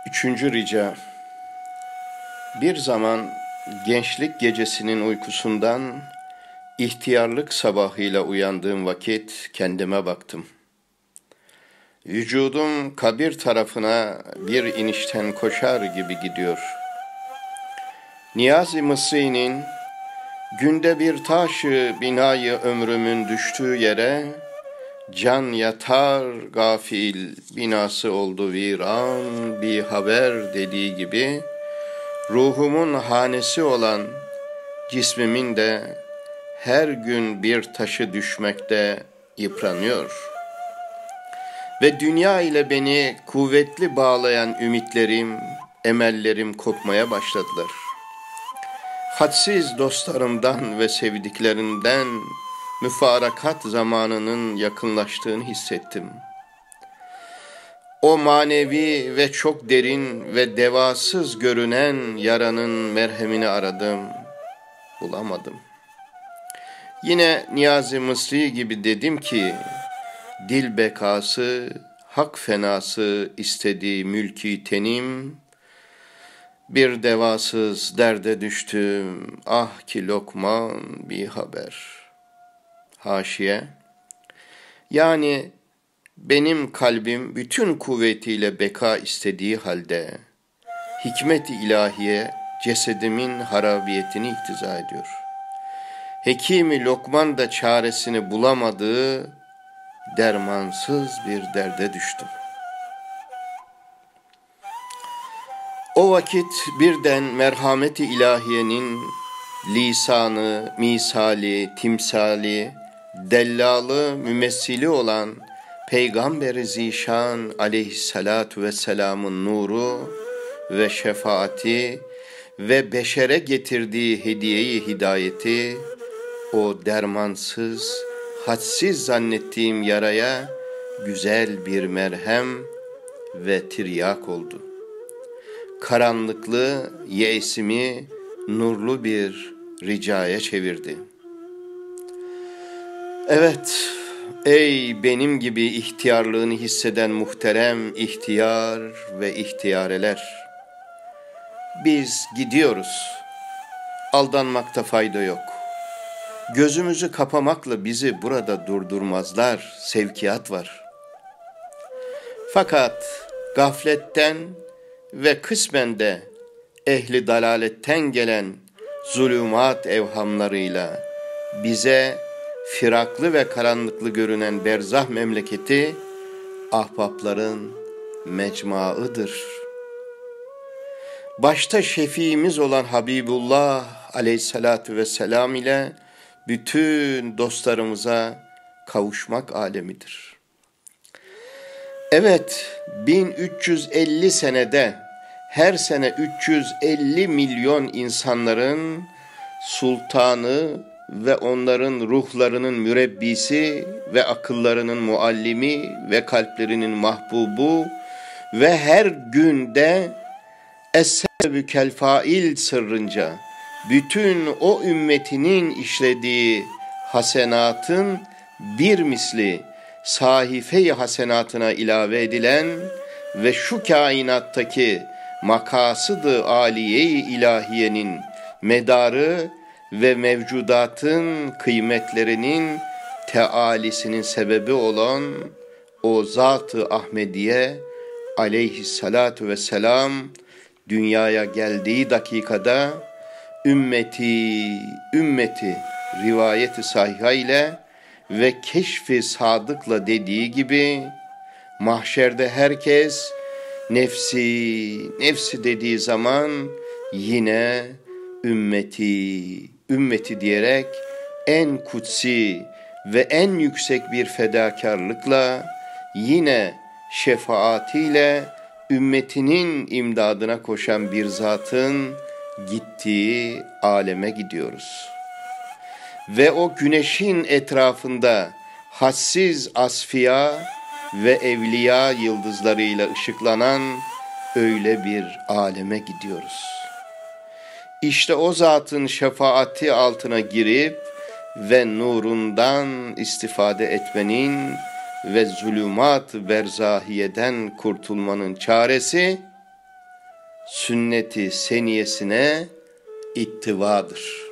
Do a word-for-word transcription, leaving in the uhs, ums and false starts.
Üçüncü rica. Bir zaman gençlik gecesinin uykusundan ihtiyarlık sabahıyla uyandığım vakit kendime baktım. Vücudum kabir tarafına bir inişten koşar gibi gidiyor. Niyazi Mısri'nin "Günde bir taşı binayı ömrümün düştüğü yere can yatar gafil, binası oldu viran, bihaber" dediği gibi, ruhumun hanesi olan cismimin de her gün bir taşı düşmekte, yıpranıyor. Ve dünya ile beni kuvvetli bağlayan ümitlerim, emellerim kopmaya başladılar. Hadsiz dostlarımdan ve sevdiklerimden müfarakat zamanının yakınlaştığını hissettim. O manevi ve çok derin ve devasız görünen yaranın merhemini aradım, bulamadım. Yine Niyazi Mısri gibi dedim ki, "Dil bekası, hak fenası istedi mülki tenim, bir devasız derde düştüm, ah ki lokman bihaber." Haşiye. Yani benim kalbim bütün kuvvetiyle beka istediği halde, hikmet-i ilahiye cesedimin harabiyetini iktiza ediyor. Hekimi Lokman da çaresini bulamadığı dermansız bir derde düştüm. O vakit birden merhameti ilahiyenin lisanı, misali, timsali, dellalı, mümessili olan Peygamber-i Zişan aleyhissalatu vesselamın nuru ve şefaati ve beşere getirdiği hediyeyi hidayeti, o dermansız, hadsiz zannettiğim yaraya güzel bir merhem ve tiryak oldu. Karanlıklı yeisimi nurlu bir ricaya çevirdi. Evet, ey benim gibi ihtiyarlığını hisseden muhterem ihtiyar ve ihtiyareler. Biz gidiyoruz. Aldanmakta fayda yok. Gözümüzü kapamakla bizi burada durdurmazlar. Sevkiyat var. Fakat gafletten ve kısmen de ehli dalaletten gelen zulümat evhamlarıyla bize firaklı ve karanlıklı görünen berzah memleketi ahbapların mecmaıdır. Başta şefiimiz olan Habibullah aleyhissalatu vesselam ile bütün dostlarımıza kavuşmak alemidir. Evet, bin üç yüz elli senede her sene üç yüz elli milyon insanların sultanı ve onların ruhlarının mürebbisi ve akıllarının muallimi ve kalplerinin mahbubu ve her günde Es-sebebü kel fail sırrınca bütün o ümmetinin işlediği hasenatın bir misli sahife-i hasenatına ilave edilen ve şu kainattaki makasıd-ı aliye-i ilahiyenin medarı ve mevcudatın kıymetlerinin tealisinin sebebi olan o Zat-ı Ahmediye aleyhissalatu vesselam dünyaya geldiği dakikada ümmeti, ümmeti rivayet-i sahiha ile ve keşf-i sadıkla dediği gibi, mahşerde herkes "nefsi, nefsi" dediği zaman yine "ümmeti, ümmeti" diyerek en kutsi ve en yüksek bir fedakarlıkla, yine şefaatiyle ümmetinin imdadına koşan bir zatın gittiği aleme gidiyoruz. Ve o güneşin etrafında hadsiz asfiya ve evliya yıldızlarıyla ışıklanan öyle bir aleme gidiyoruz. İşte o zatın şefaati altına girip ve nurundan istifade etmenin ve zulümat-ı berzahiyeden kurtulmanın çaresi, sünnet-i seniyesine ittibadır.